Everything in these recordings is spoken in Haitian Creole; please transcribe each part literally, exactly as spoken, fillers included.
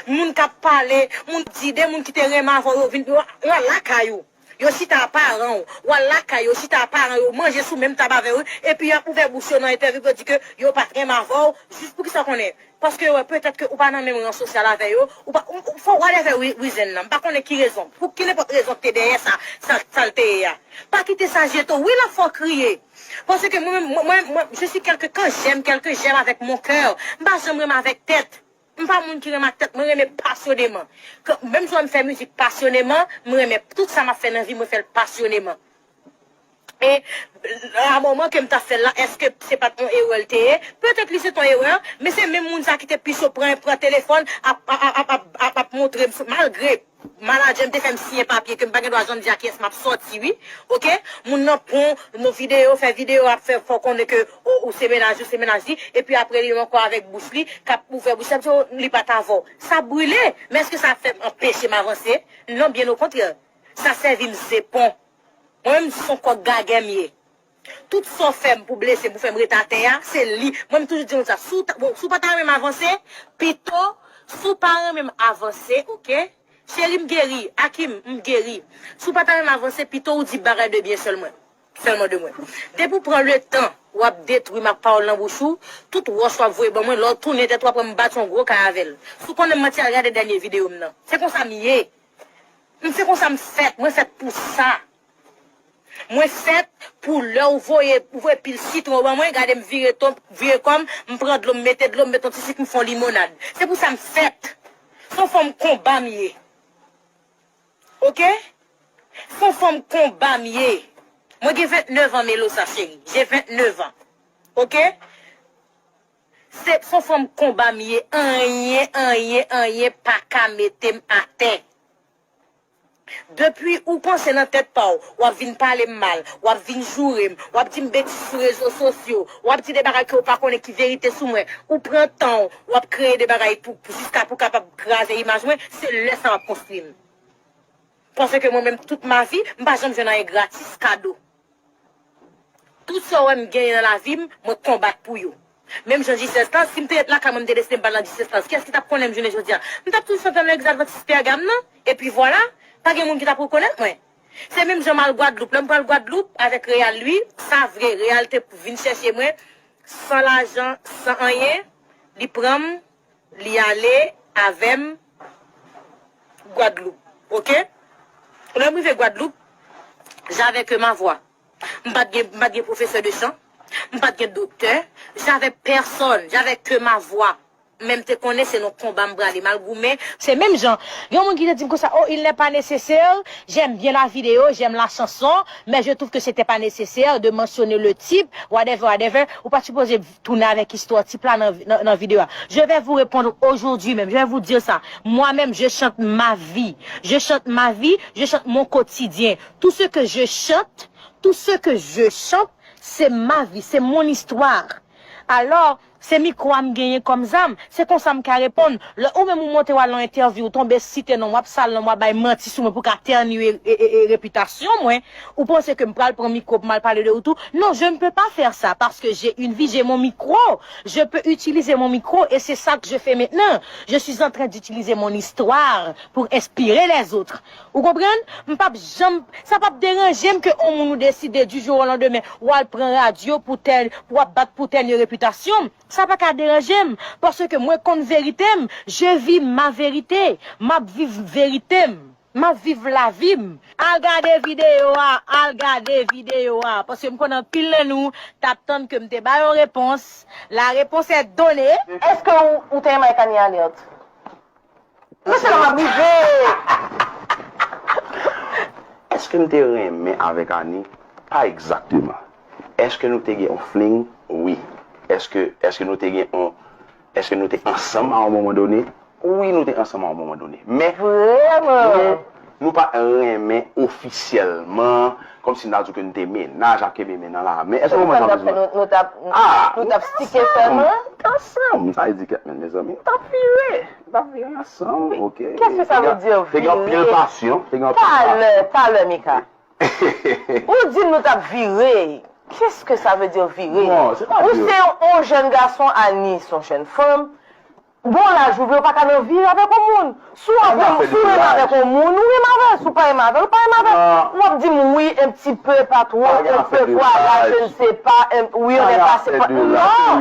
Moun k ap pale, moun di de moun ki te renmen avè w, yo vin, yo, yo al lakay ou. Yo chita a paran w. W al lakay yo, chita a paran yo, manje sou menm tab avè yo, epi y ap ouvè bouch yo nan entèvyou pou yo di ke yo pa t renmen avè w, jis pou kisa w konnen. Paske yo wè petèt ke ou pa nan menm ran sosyal avè yo, ou pa, ou, ou, for whatever re-, reason nan. M pa konnen ki rezon. Pou ki nenpòt rezon ki te dèyè sa, sa, sa l te ye a. Pa kite sa jete w. Wi, l ap fè w kriye. Paske mwen, mwen, mwen, mwen, je suis quelqu'un, quand j'aime quelqu'un, j'aime avec mon cœur. M pa janm renmen avèk tèt. M pa moun ki renmen ak tèt, mwen renmen pasyoneman. Ke, menm jan m fè mizik pasyoneman, mwen renmen tout sa m ap fè nan vi, mwen fè l pasyoneman. E a moman ke m t ap fè l la, èske se pa t yon erè l te ye? Petèt li se t yon erè, men se menm moun sa ki te pi cho pran, pran telefòn, ap, ap, ap montre m, malgre manadjè m te fè m siyen papye ke m pa gen dwa janm di a kiyès m ap sòti, wi. Oke? Moun nan pran yon videyo, fè videyo, ap fè, fè w konnen ke, o, ou se mennaj, ou se mennaj li, epi apre li ankò avèk bouch li, k ap ouvè bouch li, ap di, o, li pa t avè w. Sa brile, men èske sa fè m anpeche m avanse? Non, byen okontrè. Sa sèvi m zepon. Mwen menm, se yon kòk gagè m ye. Tout sa w fè m pou blese m, pou fè m ret atè a, se li. Mwen, m toujou di moun sa, si w ta, bon, si w pa ta renmen m avanse, pito, si w pa renmen m avanse, oke? Cheri, m geri. Akim, m geri. Si w pa ta renmen m avanse, pito w di bagay de byen sèlman, sèlman de mwen. Depi w pran letan, w ap detwi m ak pawòl nan bouch ou, tout wòch w ap voye ban mwen, lè w tounen tèt ou apre m bat yon gwo kay avè l. Si w konnen m manti, al gade dènye videyo m nan. Se konsa m ye. M se konsa m fèt, mwen fèt pou sa. Mwen fèt pou lè ou voye, ou voye pil sitwon ban mwen, gade m vire ton, vire kò m, m pran dlo, m mete dlo, m mete yon ti sik, m fè yon limonad. Se pou sa m fèt. Se yon fanm konba m ye. Oke? Se yon fanm konba m ye. Mwen gen vennèf an, Melosa cheri. J'ai vingt-neuf ans. Oke? Se, se yon fanm konba m ye. Anyen, anyen, anyen pa ka mete m atè. Depi ou panse nan tèt pa w, w ap vin pale m mal, w ap vin joure m, w ap di m betiz sou rezo sosyo, w ap di de bagay ke w pa konnen ki verite sou mwen, ou pran tan w, w ap kreye de bagay pou, pou, jiska pou kapab kraze imaj mwen, se lè sa w ap konstwi m. Paske mwen menm, tout ma vi, m pa janm jwenn anyen gratis, kado. Tout sa w wè m genyen nan lavi m, mwen konbat pou yo. Menm jan G sèz lan, si m te ret lakay mwen, m te deside m pa al nan G sèz lan, kiyès ki t ap konnen m jounen jodi a? M t ap toujou chante nan legliz advantis Pègam nan, epi vwala, pa gen moun ki t ap rekonèt mwen. Se menm jan m al Gwadloup, lè m pral Gwadloup avèk Real, wi, sa vre, Real te vin chèche mwen, san lajan, san anyen, li pran m, li ale avè m Gwadloup, oke? Lè m rive Gwadloup, j'avais que ma voix. M pa t gen, m pa t gen pwofesè de chan, m pa t gen doktè, j'avais personne, j'avais que ma voix. Men m te konnen se nan konba m prale, m al goumen. Se menm jan, gen moun ki te di m konsa, oh, il n'est pas nécessaire, j'aime bien la vidéo, j'aime la chanson, mais je trouve que c'était pas nécessaire de mentionner le type, whatever, whatever. Ou pa t sipoze tounen avèk istwa tip la nan, nan, nan videyo a. Je vais vous répondre aujourd'hui même. Je vais vous dire ça. Moi-même, je chante ma vie. Je chante ma vie. Je chante mon quotidien. Tout ce que je chante, tout ce que je chante, c'est ma vie, c'est mon histoire. Alors, se mikwo a m genyen kòm zam. Se konsa m ka reponn. Lè ou menm ou monte w al nan entèvyou, ou tonbe site non m, w ap sal non m, w ap bay manti sou mwen pou ka tèni e, e, e, e repitasyon mwen, ou panse ke m pral pran mikwo pou m al pale de ou tou? Non, je ne peux pas faire ça parce que j'ai une vie, j'ai mon micro. Je peux utiliser mon micro et c'est ça que je fais maintenant. Je suis en train d'utiliser mon histoire pour inspirer les autres. Ou konprann? M p ap janm, sa p ap deranje m ke yon moun ou deside du jour au lendemain, w al pran radyo pou tèl, pou w ap bat pou tèni repitasyon m. Sa pa ka deranje m, paske mwen konn verite m, je vis ma vérité, m ap viv verite m, m ap viv lavi m. Al gade videyo a, al gade videyo a, paske m konnen anpil nan nou t ap tann ke m te ba yo repons. La réponse est donnée. Èske ou, ou te renmen ak Annie Alerte? Mesye la m ap rive! Èske m te renmen avèk Annie? Pa egzakteman. Èske nou te gen yon fling? Wi. Èske, èske nou te gen yon, èske nou te ansanm a yon moman done? Wi, nou te ansanm a yon moman done. Men, Vrèman? Men, nou pa t renmen ofisyèlman, kòmsi n ta di w ke n te mennaj, ap kenbe men nan lamen. Èske w konprann sa m vle di w? Nou, nou t ap, ah, nou t ap stike sèlman? Nou t ansanm, sa vle di kèt men, mezanmi. Nou t ap vire. N ap vire ansanm, oke. Qu'est-ce que ça veut dire vire? Te gen anpil pasyon, te gen anpil pasyon. Talè, talè, Mika. Ou di nou t ap vire. Qu'est-ce que ça veut dire vire? Bon, se pa vire. Ou se yon, yon jèn gason, Annie se yon jèn fanm. Bon laj ou vle, ou pa ka nan vi avèk yon moun. Si w ap renmen, si w renmen avèk yon moun, ou renmen avè l. Si w pa renmen avè l, ou pa renmen avè l. W ap di m wi, un petit peu, pas trop, un peu, voilà, je ne sais pas, un, oui, on n'est pas, c'est pas, non.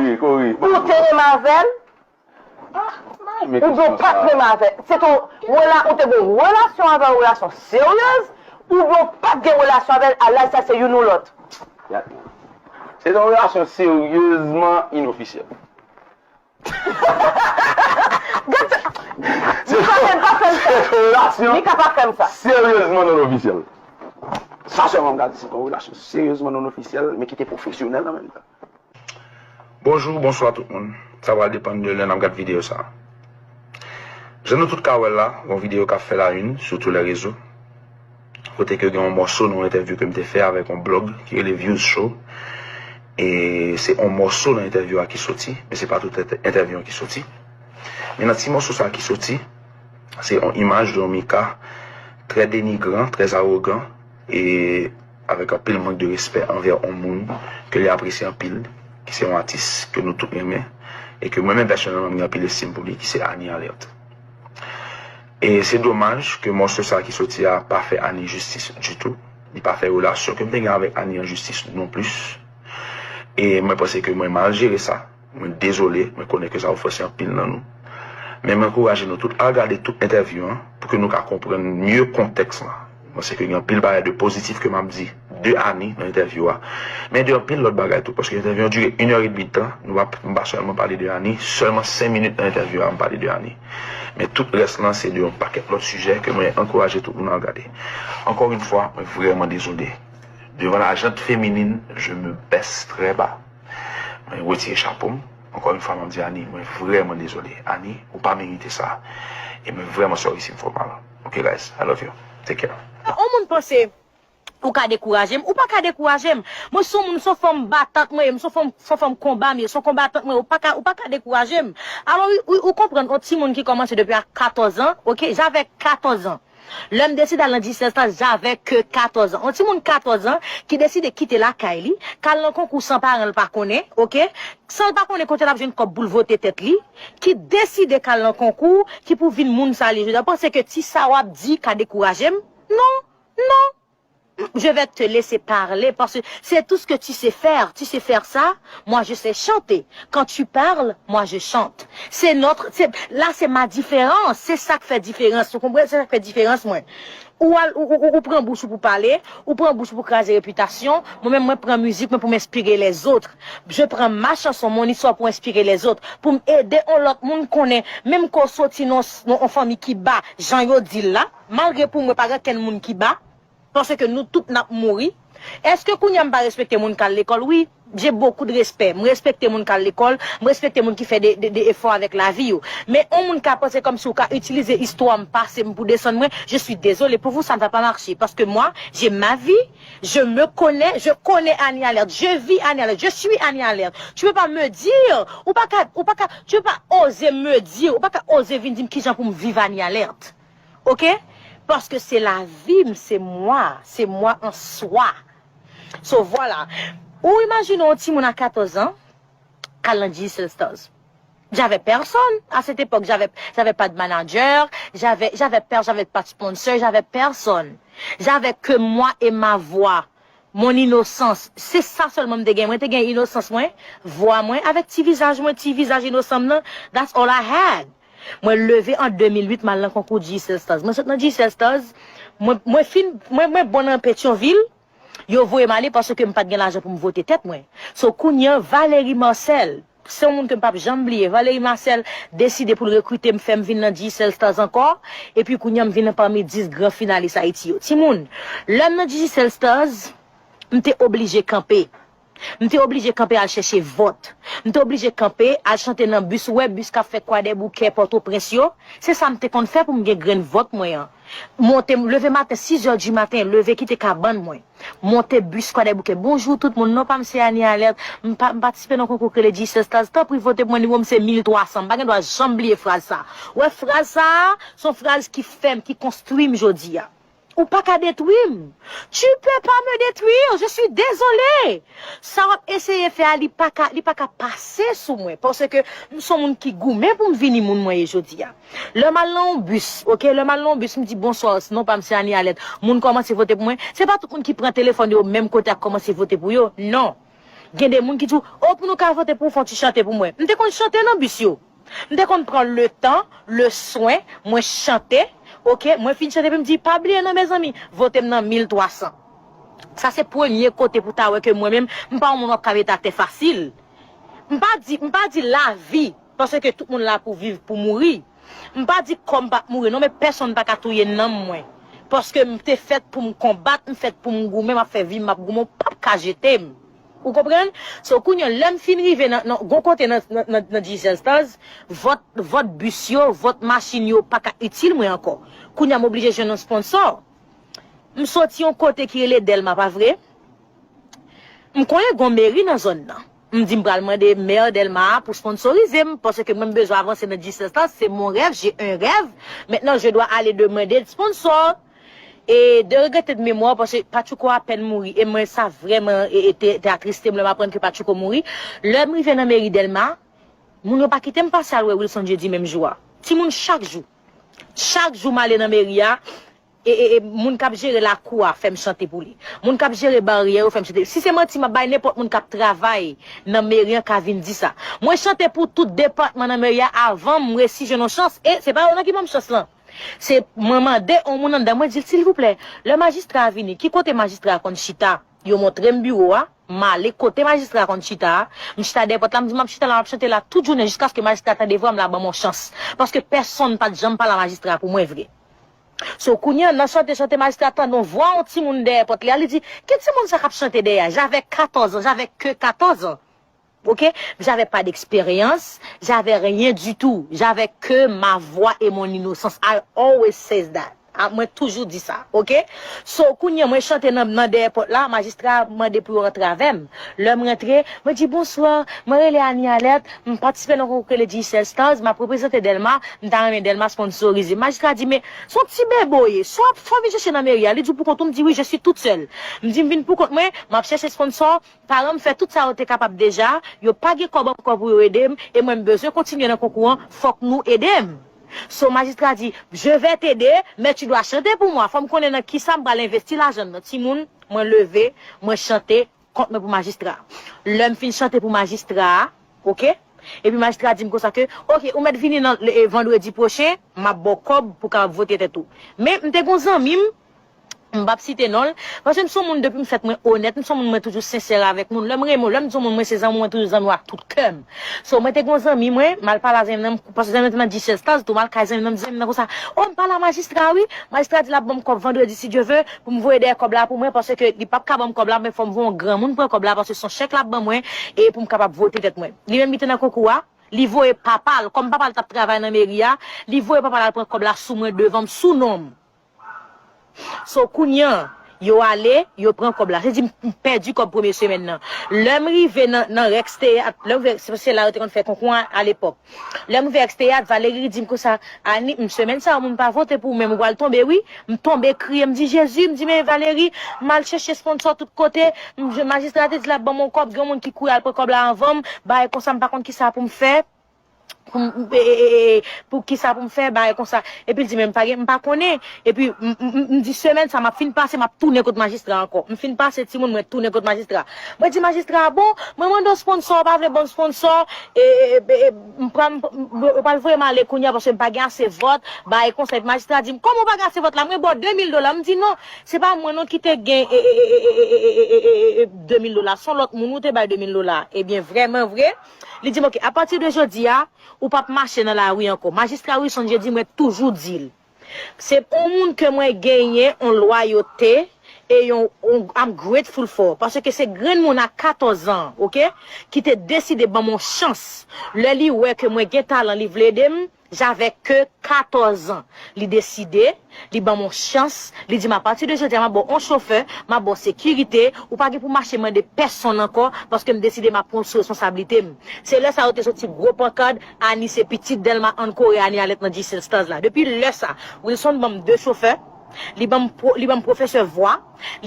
Ou te renmen avè l, oubyen w pa t renmen avè l. Se te yon rela-, ou te gen yon relasyon avè l, yon relasyon seryez, oubyen w pa t gen relasyon avè l, a laj sa se youn ou lòt. Se te yon relasyon seryezman inofisyèl. Gad sa. Mika, men pa fè m sa. Mika, pa fè m sa. Seryezman non ofisyèl. Sa sèlman m ka di, se te yon relasyon seryezman non ofisyèl, men ki te pwofesyonèl an menm tan. Bonjou, bonswa tout moun. Sa pral depann de lè n ap gad videyo sa a. Jan nou tout ka wè l la, yon videyo k ap fè la une sou tou lè rezo. Kote ke gen yon mòso nan yon entèvyou ke m te fè avèk yon blòg ki rele Views Show. E se yon mòso nan entèvyou a ki soti, men se pa tout entè-, entèvyou an ki soti. Men nan ti mòso sa a ki soti, se yon imaj de yon Mika trè denigran, trè awogan, e avèk anpil mank de respè anvè yon moun ke li apresye anpil, ki se yon atis ke nou tout renmen, e ke mwen menm pèsonèlman m gen anpil estim pou li, ki se Annie Alerte. E se domaj ke mòso sa ki soti a pa fè Annie jistis ditou. Li pa fè relasyon ke m te gen avèk Annie an jistis non plis. E mwen panse ke mwen mal jere sa. Mwen dezole, mwen konnen ke sa ofanse anpil nan nou. Men mwen ankouraje nou tout al gade tout entèvyou an pou ke nou ka konprann mye kontèks lan. Mwen panse ke gen anpil bagay de pozitif ke m ap di de Annie nan entèvyou a. Men de anpil lòt bagay tou, paske entèvyou an dire inè edmi tan, nou pa, m pa sèlman pale de Annie, sèlman senk minit nan entèvyou a, m pale de Annie. Men tout rès lan, se de yon pakèt lòt sijè ke mwen ankouraje tout moun al gade. Encore une fois, mwen vrèman dezole. Devant la gente féminine, je me baisse très bas. Mwen retire chapo m. Encore une fois, m ap di Annie, mwen vrèman dezole. Annie, ou pa merite sa. E mwen vrèman sorry si m fè w mal. Ok, guys, I love you. Take care. Yon moun panse ou ka dekouraje m, ou pa ka dekouraje m. Mwen se yon moun, se yon fanm batant mwen ye, m se yon fanm, se yon fanm konba m ye, se yon konbatant mwen ye, ou pa ka, ou pa ka dekouraje m. Alò, ou, ou, ou konprann, yon timoun ki kòmanse depi a katòz an, ok, j'avais quatorze ans. Lè m deside al nan G sèz la, j'avais que quatorze ans. Yon timoun katòz an ki deside kite lakay li, k al nan konkou san paran l pa konnen, ok? San l pa konnen kote l ap jwenn kòb pou l vote tèt li, ki deside k al nan konkou, ki pou vin moun sa li ye jodi a. Ou panse ke ti sa w ap di ka dekouraje m? Non, non. Je vais te laisser parler parce que c'est tout ce que tu sais faire. Tu sais faire ça, moi je sais chanter. Quand tu parles, moi je chante. C'est notre, c'est, là c'est ma différence. Se sa k fè diferans. Ou konprann? Se sa k fè diferans mwen. Ou al, ou, ou, ou, ou pran bouch ou pou pale, ou pran bouch ou pou kraze repitasyon. Mwen menm, mwen pran mizik mwen pou m enspire lèzòt. Je prends ma chanson, mon histoire pou enspire lèzòt. Pou m ede yon lòt moun konnen, menm ke w soti nan yon, nan yon fanmi ki ba, jan yo di l la, malgre pou mwen pa gen kenn moun ki ba, paske nou tout n ap mouri. Èske kounye a m pa respekte moun k al lekòl? Wi, j'ai beaucoup de respect. M respekte moun k al lekòl, m respekte moun ki fè de, de, de efò avèk lavi yo. Men yon moun ka panse kòmsi ou ka itilize istwa m, pase m pou desann mwen, je suis désolé pour vous, ça ne va pas marcher. Parce que moi, j'ai ma vie, je me connais, je connais Annie Alerte, je vis Annie Alerte, je suis Annie Alerte. Tu peux pas me dire, ou pa ka, ou pa ka, tu peux pas oser me dire, ou pa ka oze vin di m kijan pou m viv Annie Alerte. Ok? Paske se lavi m, se mwa, se mwa an swa. So, vwala. Ou imajine yon timoun a katòz an, k al nan Digicel Stars. J'avais personne à cette époque. J'avais, j'avais pas de manager, j'avais, j'avais per-, j'avais pas de sponsor, j'avais personne. J'avais que moi et ma voix. Mon innocence. Se sa sèlman m te gen. Mwen te gen inosans mwen, vwa mwen, avèk ti vizaj mwen, ti vizaj inosan m nan. That's all I had. Mwen leve an de mil uit, m al nan konkou Digicel Stars. Mwen sot nan Digicel Stars, mwen, mwen fin, mwen, mwen bon nan Petyonvil, yo voye m ale paske m pa t gen lajan pou m vote tèt mwen. So, kounye a, Valery Marcel, se yon moun ke m p ap janm bliye. Valery Marcel deside pou l rekrite m, fè m vin nan Digicel Stars ankò, epi kounye a, m vin nan pami dis gran finalis Ayiti yo. Timoun, lè m nan Digicel Stars, m te oblije kanpe. M te oblije kanpe al chèche vòt. M te oblije kanpe al chante nan bis. Ou wè bis k ap fè Kwadèboukè, Pòtoprens yo? Se sa m te konn fè pou m gen grenn vòt mwen an. Monte, leve maten, sizè di maten, leve kite kabann mwen. Monte bis Kwadèboukè. Bonjou tout moun, non pa m se Annie Alerte. M pa, m patisipe nan konkou k rele Digicel Stars. Tanpri vote pou mwen, nimewo m se mil twa san. M pa gen dwa janm bliye fraz sa. Ou wè fraz sa a, se yon fraz ki fè m, ki konstwi m jodi a. Ou pa ka detwi m. Tu peux pas me détruire, je suis désolé. Sa w ap eseye fè a, li pa ka, li pa ka pase sou mwen. Paske m se yon moun ki goumen pou m vini moun mwen ye jodi a. Lè m al nan yon bis, oke, lè m al nan yon bis, m di bonswa, non pa m se Anie Alerte. Moun kòmanse vote pou mwen. Se pa tout moun ki pran telefòn yo menm kote ak kòmanse vote pou yo. Non. Gen de moun ki di w, o, pou nou ka vote pou w, fò w ti chante pou mwen. M te konn chante nan bis yo. M te konn pran le tan, le swen, mwen chante, oke? Mwen fin chante, epi m di, pa bliye non, mezanmi, vote m nan mil twa san. Sa se premye kote pou ta wè ke mwen menm, m pa yon moun w ap ka mete atè fasil. M pa di, m pa di lavi, paske tout moun la pou viv, pou mouri. M pa di kò m p ap mouri, non, men pèsonn pa ka touye nanm mwen. Paske m te fèt pou m konbat, m fèt pou m goumen, m ap fè vi m, m ap goumen, w p ap ka jete m. Ou konprann? So, kounye a, lè m fin rive nan, nan, gon kote nan, nan, nan, nan Digicel Stars, vòt, vòt bis yo, vòt machin yo pa ka itil mwen ankò. Kounye a, m oblije jwenn yon sponsò. M soti yon kote ki rele Dèlma, pa vre? M konnen gon meri nan zòn nan. M di m pral mande mè Dèlma a pou sponsorize m, paske mwen m bezwen avanse nan Digicel Stars, c'est mon rêve, j'ai un rêve. Maintenant, je dois aller demander de sponsor. E de regretter de mémoire, paske Patchouko apèn mouri, e mwen sa vrèman e, e te, te atriste m lè m aprann ke Patchouko mouri. Lè m rive nan meri Dèlma, moun yo pa kite m pase al wè Wilson Jeudi menm jou a. Timoun, chak jou. Chak jou m ale nan meri a, e, e, e moun k ap jere lakou a fè m chante pou li. Moun k ap jere baryè yo fè m chante. Si se manti m ap bay, nenpòt moun k ap travay nan meri an ka vin di sa. Mwen chante pou tout depatman nan meri a avan m resi jwenn yon chans. E se pa yo non ki ban m chans lan. Se mwen mande yon moun anndan, mwen di l, silvouplè, lè majistra a vini, ki kote majistra a konn chita? Yo montre m biwo a, m ale kote majistra a konn chita a, m chita dèyè pòt la, m di, m ap chita la, m ap chante la tout jounen jiskaske majistra a tande vwa m la ban m yon chans. Paske pèsonn pa t janm pale a majistra a pou mwen vre. So, kounye a, nan chante, chante, majistra tande yon vwa yon timoun dèyè pòt li a, li di, ki timoun sa k ap chante dèyè a? J'avais quatorze ans, j'avais que quatorze ans. Ok? J'avais pas d'expérience, j'avais rien du tout. J'avais que ma voix et mon innocence. I always says that. Ah, mwen toujou di sa, ok? So, kounye a, mwen chante nan, nan dèyè pòt la, majistra a mande pou yo rantre avè m. Lè m rantre, mwen di, bonswa, mwen rele Anie Alerte, m patisipe nan konkou ki rele Digicel Stars, m ap reprezante Dèlma, m ta renmen Dèlma sponsorize m. Majistra a di, men, se yon ti bebe w ye, sa w ap fè w vin chèche nan meri a? Li di w pou kont ou? M di, wi, je suis toute seule. M di, m vin pou kont mwen, m ap chèche sponsò, paran m fè tout sa yo te kapab deja, yo pa gen kòb ankò pou yo ede m, e mwen m bezwen kontinye nan konkou an, fòk nou ede m. So, majistra di, je vais t'aider, mais tu dois chanter pour moi. Fò m konnen nan kisa m pral envesti lajan m nan. Timoun, mwen leve, mwen chante, kont mwen pou majistra. Lè m fin chante pou majistra a, ok? Epi majistra di m konsa ke, ok, ou mèt vini nan, e, vandredi pwochen, m ap ba w kòb pou w kapab vote tèt ou. Men, m te gon zanmi m, m p ap site non l, paske m se yon moun depi m fèt mwen onèt, m se yon moun mwen toujou sensè avèk moun. Lè m renmen w, lè m di yon moun mwen se zanmi w, mwen toujou zanmi w ak tout kè m. So, mwen te gon zanmi mwen, m al pale a zanmi m nan, paske zanmi m nan te nan Digicel Stars tou, m al kay zanmi m nan, m di zanmi m nan konsa, o, m pale a majistra wi, majistra di l ap ban m kòb vandredi si Dye ve, pou m voye dèyè kòb la pou mwen, paske li p ap ka ban m kòb la, men fò m voye yon granmoun pran kòb la, paske se yon chèk l ap ban mwen, e pou m kapab vote tèt mwen. Li menm li te nan konkou a, li voye papa l, kòm papa l t ap travay nan meri a, li voye papa l al pran kòb la sou mwen devan m, sou non m. So, kounye a, yo ale, yo pran kòb la. Se di m, m pèdi kòb premye semèn nan. Lè m rive nan, nan Rex Théâtre, lè m rive, se, se la yo te konn fè konkou an alepòk. Lè m rive Rex Théâtre, Valérie di m konsa, Anie, m, semèn sa a, moun pa vote pou ou, men m pral tonbe, wi. M tonbe kriye, m di, Jezi, m di, men Valérie, m al chèche sponsò tout kote. M, je, majistra te di l ap ban m yon kòb, gen yon moun ki kouri al pran kòb la anvan m, bagay konsa, m pa konn kisa pou m fè. Pou m, e, e, e, e, pou kisa pou m fè bagay konsa. Epi l di, men m pa gen, m pa konnen. Epi m, m, m, m di, semèn sa, m ap fin pase, m ap tounen kot majistra ankò. M fin pase timoun, mwen tounen kot majistra. Mwen di majistra a, bon, mwen mande w sponsò, w pa vle ban m sponsò, e, e, e, e, m pral, m, m, yo pral voye m ale kounye a paske m pa gen ase vòt, bagay konsa. Epi majistra di m, kòman w pa gen ase vòt la? Mwen ba w de mil dola. M di, non, se pa mwen non ki te gen, e, e, de mil dola. Se yon lòt moun ou te bay de mil dola. Ebyen, vrèman vre, li di m, ok, apati de jodi a, ou p ap mache nan lari ankò. Majistra Wilson Jeudi, mwen toujou di l. Se yon moun ke mwen genyen yon lwayote e yon, yon, I'm grateful for. Paske se grenn moun a katòz an, ok, ki te deside ban m yon chans. Lè li wè ke mwen gen talan, li vle ede m, j'avais que katòz an. Li deside, li ban m yon chans, li di m, apati de jodi a, m ap ba w yon chofè, m ap ba w sekirite, ou pa gen pou mache mande pèsonn ankò, paske m deside m ap pran sou responsablite m. Se lè sa yo te soti gwo pankad, Anie se pitit Dèlma Ann Kore, Anie Alerte nan Digicel Stars la. Depi lè sa, Wilson ban m de chofè, Li ban m pwo-, li ban m pwofesè vwa.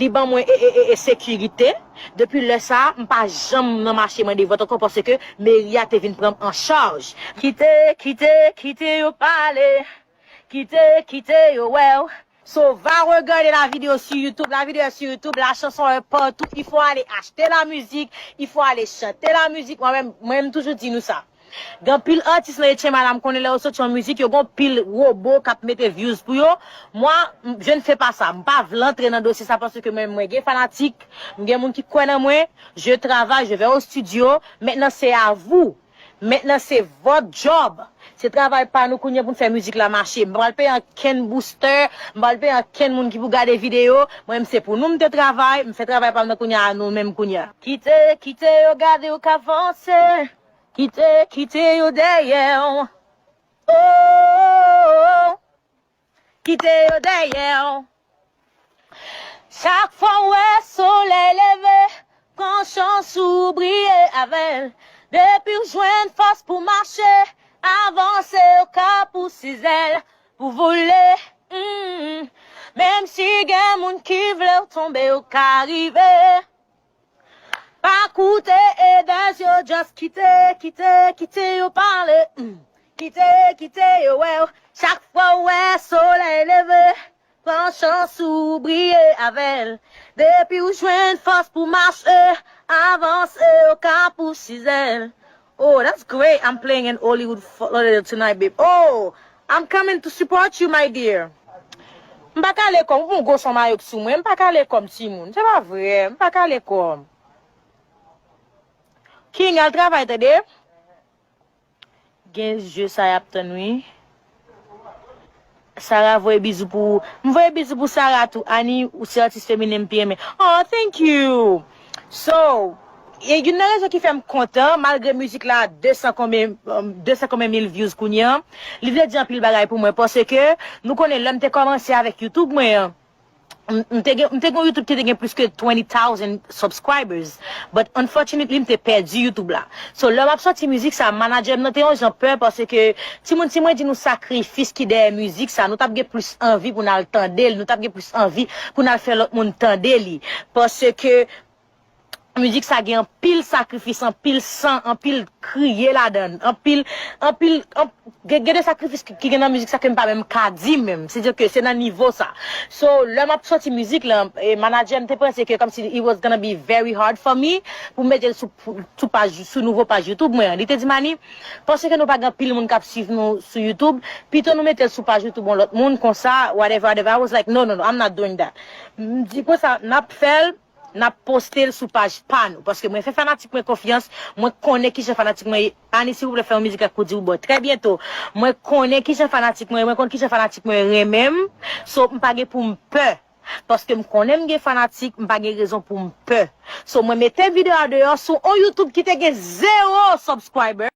Li ban mwen e, e, e, e sekirite. Depi lè sa a, m pa janm nan mache mande vòt ankò paske meri a te vin pran m an chaj. Kite, kite, kite yo pale. Kite, kite yo wè w. So, va regarder la vidéo sur YouTube. La vidéo est sur YouTube. La chanson est partout. Il faut aller acheter la musique. Il faut aller chanter la musique. Mwen menm, mwen menm toujou di nou sa. Gen anpil atis nan H M I la, m konnen lè yo soti yon mizik, yo gen anpil wobo k ap mete views pou yo. Moi, m, je ne fais pas ça. M pa vle antre nan dosye sa paske mwen, mwen gen fanatik, m gen moun ki kwè nan mwen. Je travaille, je vais au studio. Maintenant, c'est à vous. Maintenant, c'est votre job. Se travay pa nou kounye a pou n fè mizik la mache. M pa pral peye ankenn booster, m pa pral peye ankenn moun ki pou gade videyo. Mwen menm se pou nou m te travay, m fè travay pa m nan kounye a, nou menm kounye a. Kite, kite yo gade w k avanse. Kite, kite yo dèyè w. Oh, kite yo dèyè w. Chak fwa w wè solèy leve, pran chans ou briye avè l. Depi w jwenn fòs pou mache, avanse, w ka pouse zèl pou vole. Mm. Menm si gen moun ki vle w tonbe, w ka rive. Pa koute haters yo, just kite, kite, kite yo pale. Mm. Kite, kite yo wè w. Chak fwa w wè solèy leve, pran chans ou briye avè l. Depi w jwenn fòs pou mache, avanse, w ka pouse zèl. Oh, that's great. I'm playing in Hollywood, Fort Lauderdale tonight, babe. Oh, I'm coming to support you, my dear. M pa kale kò m, ou gon son mayok sou mwen, m pa kale kò m timoun. Se pa vre, m pa kale kò m. King, al travay, tande. Gen je sa y ap tann, wi. Sarah voye bizou pou ou. M voye bizou pou Sarah tou. Annie, ou se atis feminen m pi renmen. Oh, thank you. So, e youn nan rezon ki fè m kontan, malgre mizik la de san konbyen, um, de san konbyen mil views kounye a, li vle di anpil bagay pou mwen, paske nou konnen lè m te kòmanse avèk YouTube mwen an, m, m te gen, m te gen yon YouTube ki te gen plis ke twenty thousand subscribers. But unfortunately, m te pèdi YouTube la. So, lè m ap sòti mizik sa, manager m nan te yon jan pè paske timoun, si mwen di nou sakrifis ki dèyè mizik sa, nou t ap gen plis anvi pou n al tande l, nou t ap gen plis anvi pou n al fè lòt moun tande li. Paske mizik sa gen anpil sakrifis, anpil san, anpil kriye ladan l, anpil, anpil, anp-, gen, gen de sakrifis ki, ki gen nan mizik sa ke m pa menm ka di menm. Se di ke se nan nivo sa. So, lè m ap sòti mizik la, e, manager m te panse ke kòmsi it was gonna be very hard for me pou m mete l sou, sou paj, sou nouvo paj YouTube mwen an. Li te di m, Annie, paske nou pa gen anpil moun k ap swiv nou sou YouTube, pito nou mete l sou paj YouTube yon lòt moun, konsa, whatever, whatever. I was like, no, no, no, I'm not doing that. M di konsa, n ap fè l, n ap poste l sou paj pa nou. Paske mwen fè fanatik mwen konfyans, mwen konnen kijan fanatik mwen ye. Annie, silvouplè, fè yon mizik ak Koudi Bò trè byento. Mwen konnen kijan fanatik mwen ye, mwen konn kijan fanatik mwen renmen m. So, m pa gen pou m pè. Paske m konnen m gen fanatik, m pa gen rezon pou m pè. So, mwen mete videyo a deyò sou on YouTube ki te gen zewo subscriber.